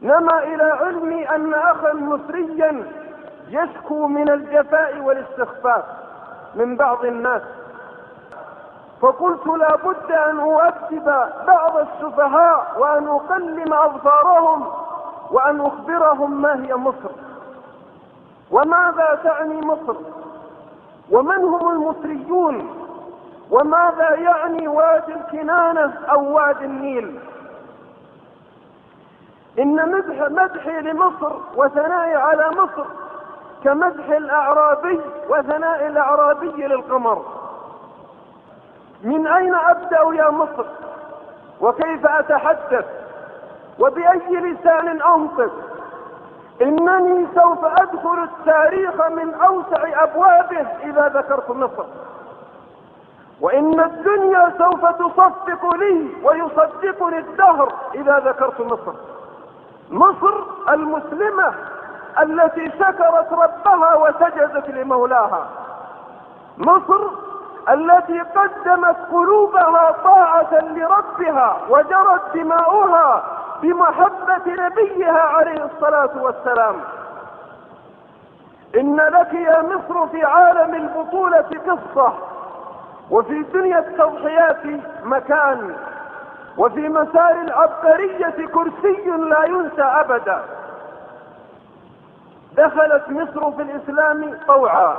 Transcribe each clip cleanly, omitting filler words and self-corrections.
نما إلى علمي أن أخا مصريا يشكو من الجفاء والاستخفاف من بعض الناس، فقلت لا بد أن أؤدب بعض السفهاء وأن أقلم أظفارهم وأن أخبرهم ما هي مصر، وماذا تعني مصر، ومن هم المصريون، وماذا يعني وادي الكنانة أو وادي النيل. إن مدحي لمصر وثنائي على مصر كمدح الأعرابي وثناء الأعرابي للقمر. من أين أبدأ يا مصر؟ وكيف أتحدث؟ وبأي لسان أنطق؟ إنني سوف أدخل التاريخ من أوسع أبوابه إذا ذكرت مصر، وإن الدنيا سوف تصفق لي ويصدقني الدهر إذا ذكرت مصر. مصر المسلمة التي شكرت ربها وسجدت لمولاها، مصر التي قدمت قلوبها طاعة لربها وجرت دماؤها بمحبة نبيها عليه الصلاة والسلام. إن لك يا مصر في عالم البطولة قصة، وفي دنيا التضحيات مكان، وفي مسار العبقرية كرسي لا ينسى أبدا. دخلت مصر في الإسلام طوعا،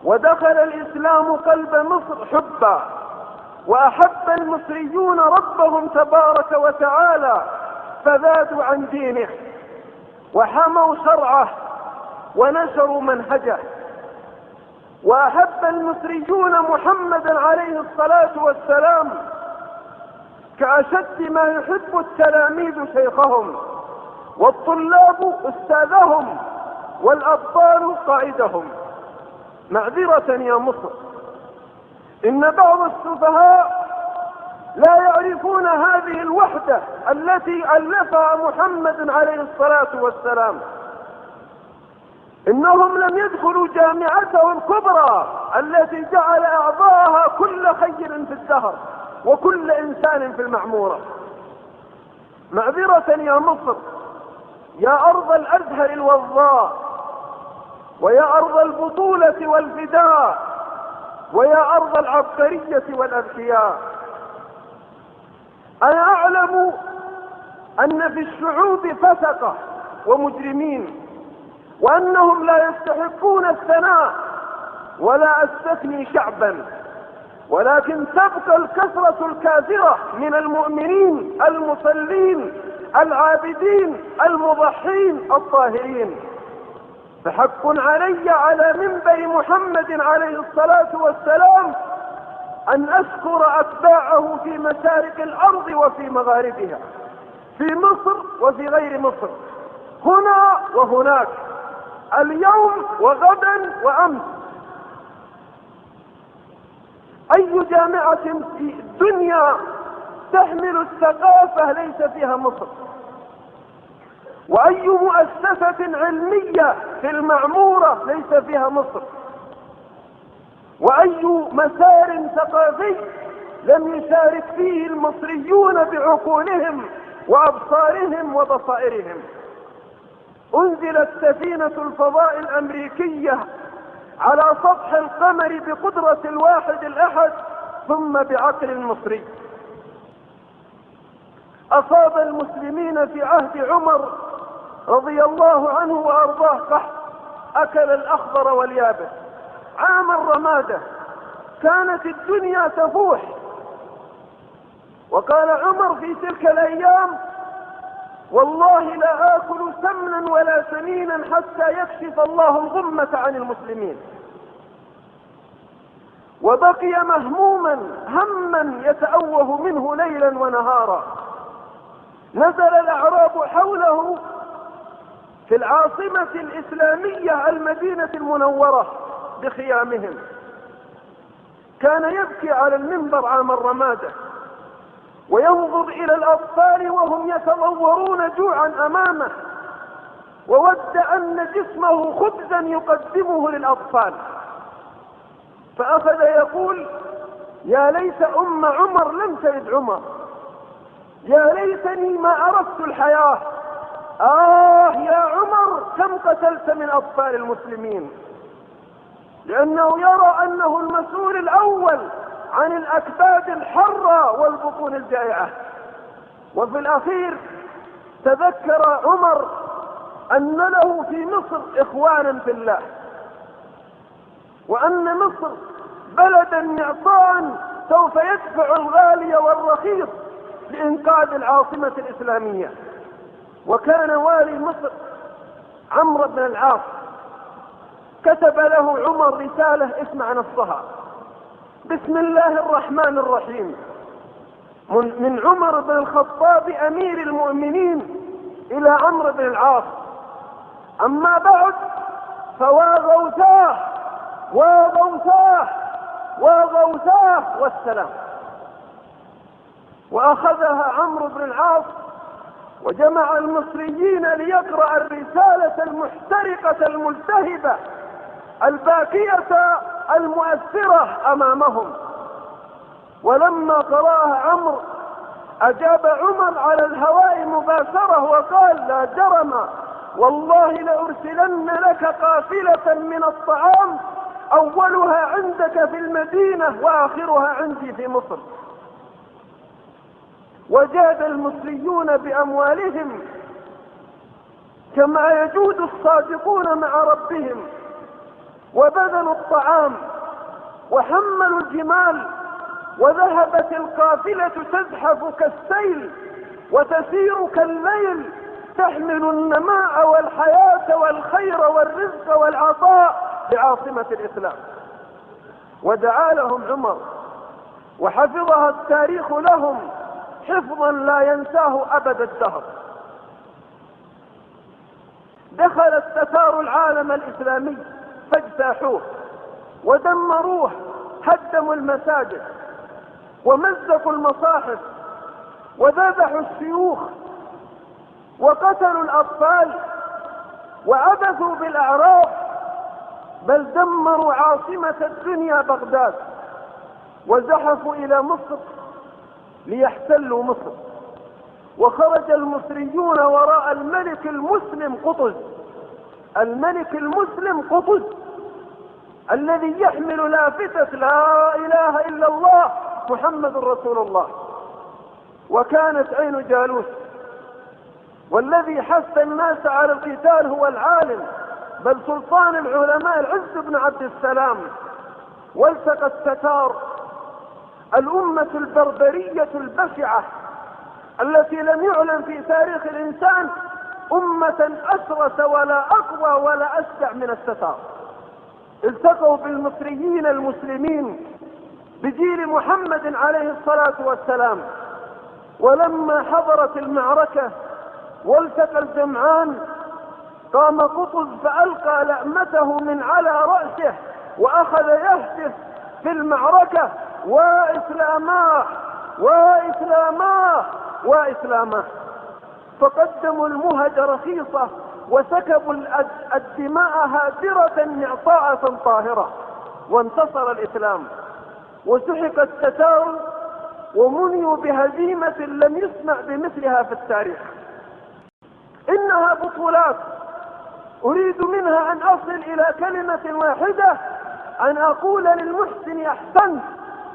ودخل الإسلام قلب مصر حبا، وأحب المصريون ربهم تبارك وتعالى فذادوا عن دينه وحموا شرعه ونشروا منهجه. وأحب المصريون محمدا عليه الصلاة والسلام كأشد ما يحب التلاميذ شيخهم، والطلاب أستاذهم، والأبطال قائدهم. معذرة يا مصر، إن بعض السفهاء لا يعرفون هذه الوحدة التي ألفها محمد عليه الصلاة والسلام. إنهم لم يدخلوا جامعته الكبرى التي جعل أعضاءها كل خير في الدهر وكل إنسان في المعمورة. معذرة يا مصر، يا أرض الأزهر الوضاء، ويا أرض البطولة والفداء، ويا أرض العبقرية والأذكياء. أنا أعلم أن في الشعوب فسقة ومجرمين، وأنهم لا يستحقون الثناء، ولا أستثني شعبا، ولكن تبقى الكثرة الكاثرة من المؤمنين المصلين العابدين المضحين الطاهرين. فحق علي على منبر محمد عليه الصلاة والسلام أن أشكر أتباعه في مشارق الأرض وفي مغاربها، في مصر وفي غير مصر، هنا وهناك، اليوم وغدا وأمس. أي جامعة في الدنيا تحمل الثقافة ليس فيها مصر؟ وأي مؤسسة علمية في المعمورة ليس فيها مصر؟ وأي مسار ثقافي لم يشارك فيه المصريون بعقولهم وأبصارهم وبصائرهم؟ أنزلت سفينة الفضاء الأمريكية على سطح القمر بقدرة الواحد الأحد ثم بعقل المصري. أصاب المسلمين في عهد عمر رضي الله عنه وأرضاه قحط، أكل الأخضر واليابس، عام الرمادة، كانت الدنيا تفوح. وقال عمر في تلك الأيام: والله لا آكل سمنا ولا سمينا حتى يكشف الله الغمة عن المسلمين. وبقي مهموما هما يتأوه منه ليلا ونهارا. نزل الأعراب حوله في العاصمة الإسلامية المدينة المنورة بخيامهم. كان يبكي على المنبر عام الرمادة وينظر إلى الأطفال وهم يتضورون جوعا أمامه، وود أن جسمه خبزا يقدمه للأطفال. فأخذ يقول: يا ليت أم عمر لم تلد عمر، يا ليتني ما عرفت الحياة، آه يا عمر، كم قتلت من أطفال المسلمين؟ لأنه يرى أنه المسؤول الأول عن الأكباد الحرة والبطون الجائعة. وفي الأخير تذكر عمر أن له في مصر إخوانا في الله، وأن مصر بلدا معطاء سوف يدفع الغالي والرخيص لإنقاذ العاصمة الإسلامية. وكان والي مصر عمرو بن العاص، كتب له عمر رسالة اسمع نصها: بسم الله الرحمن الرحيم، من عمر بن الخطاب أمير المؤمنين إلى عمرو بن العاص: أما بعد، فواغوثاه واغوثاه واغوثاه والسلام. وأخذها عمرو بن العاص وجمع المصريين ليقرأ الرسالة المحترقة الملتهبة الباكية المؤثرة أمامهم. ولما قرأها عمرو أجاب عمر على الهواء مباشرة وقال: لا جرم، والله لأرسلن لك قافلة من الطعام أولها عندك في المدينة وآخرها عندي في مصر. وجاد المصريون بأموالهم كما يجود الصادقون مع ربهم، وبذلوا الطعام وحملوا الجمال، وذهبت القافلة تزحف كالسيل وتسير كالليل، تحمل النماء والحياة والخير والرزق والعطاء لعاصمة الإسلام. ودعا لهم عمر، وحفظها التاريخ لهم حفظا لا ينساه أبد الدهر. دخل التتار العالم الإسلامي فاجتاحوه ودمروه، هدموا المساجد ومزقوا المصاحف وذبحوا الشيوخ وقتلوا الأطفال وعبثوا بالأعراض، بل دمروا عاصمة الدنيا بغداد، وزحفوا إلى مصر ليحتلوا مصر. وخرج المصريون وراء الملك المسلم قطز، الملك المسلم قطز الذي يحمل لافتة لا إله إلا الله محمد رسول الله. وكانت عين جالوت، والذي حث الناس على القتال هو العالم بل سلطان العلماء العز بن عبد السلام. والتقى التتار، الأمة البربرية البشعة التي لم يعلم في تاريخ الإنسان أمة أشرس ولا أقوى ولا أشجع من التتار. التقوا بالمصريين المسلمين بجيل محمد عليه الصلاة والسلام. ولما حضرت المعركة والتقى الجمعان، قام قطز فألقى لأمته من على رأسه وأخذ يهتف في المعركة: وإسلاماه وإسلاماه وإسلاماه. فقدموا المهج رخيصة وسكبوا الدماء هادرة معطاءة طاهرة، وانتصر الإسلام وسحق التتار ومنيوا بهزيمة لم يسمع بمثلها في التاريخ. إنها بطولات أريد منها أن أصل إلى كلمة واحدة، أن أقول للمحسن أحسنت،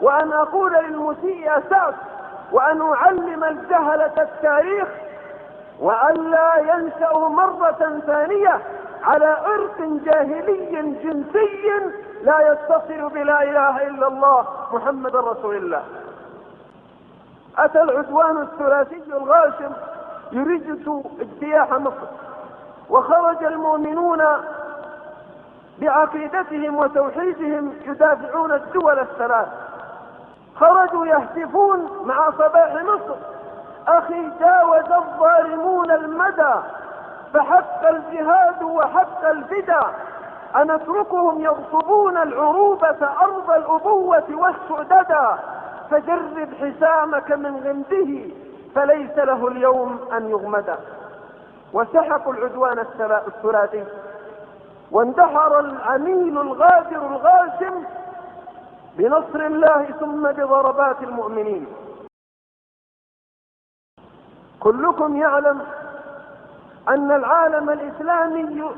وأن أقول للمسيء أسأت، وأن أعلم الجهلة التاريخ، وألا ينشأوا مرة ثانية على عرق جاهلي جنسي لا يتصل بلا إله إلا الله محمد رسول الله. أتى العدوان الثلاثي الغاشم يريد اجتياح مصر، وخرج المؤمنون بعقيدتهم وتوحيدهم يدافعون الدول الثلاث. خرجوا يهتفون مع صباح مصر: أخي جاوز الظالمون المدى، فحق الجهاد وحق الفدا، أنتركهم يغصبون العروبة أرض الأبوة والسؤددا، فجرب حسامك من غمده فليس له اليوم أن يغمدا. وسحقوا العدوان الثلاثي، واندحر العميل الغادر الغاشم بنصر الله ثم بضربات المؤمنين. كلكم يعلم أن العالم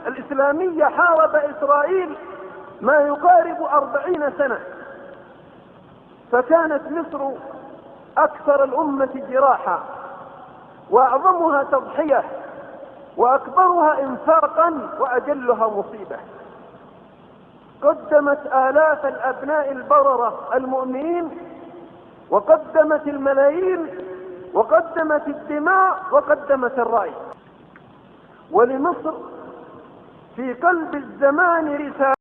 الإسلامي حارب إسرائيل ما يقارب 40 سنة، فكانت مصر أكثر الأمة جراحا، وأعظمها تضحية، وأكبرها إنفاقا، وأجلها مصيبة. قدمت آلاف الأبناء البررة المؤمنين، وقدمت الملايين، وقدمت الدماء، وقدمت الرأي. ولمصر في قلب الزمان رسالة.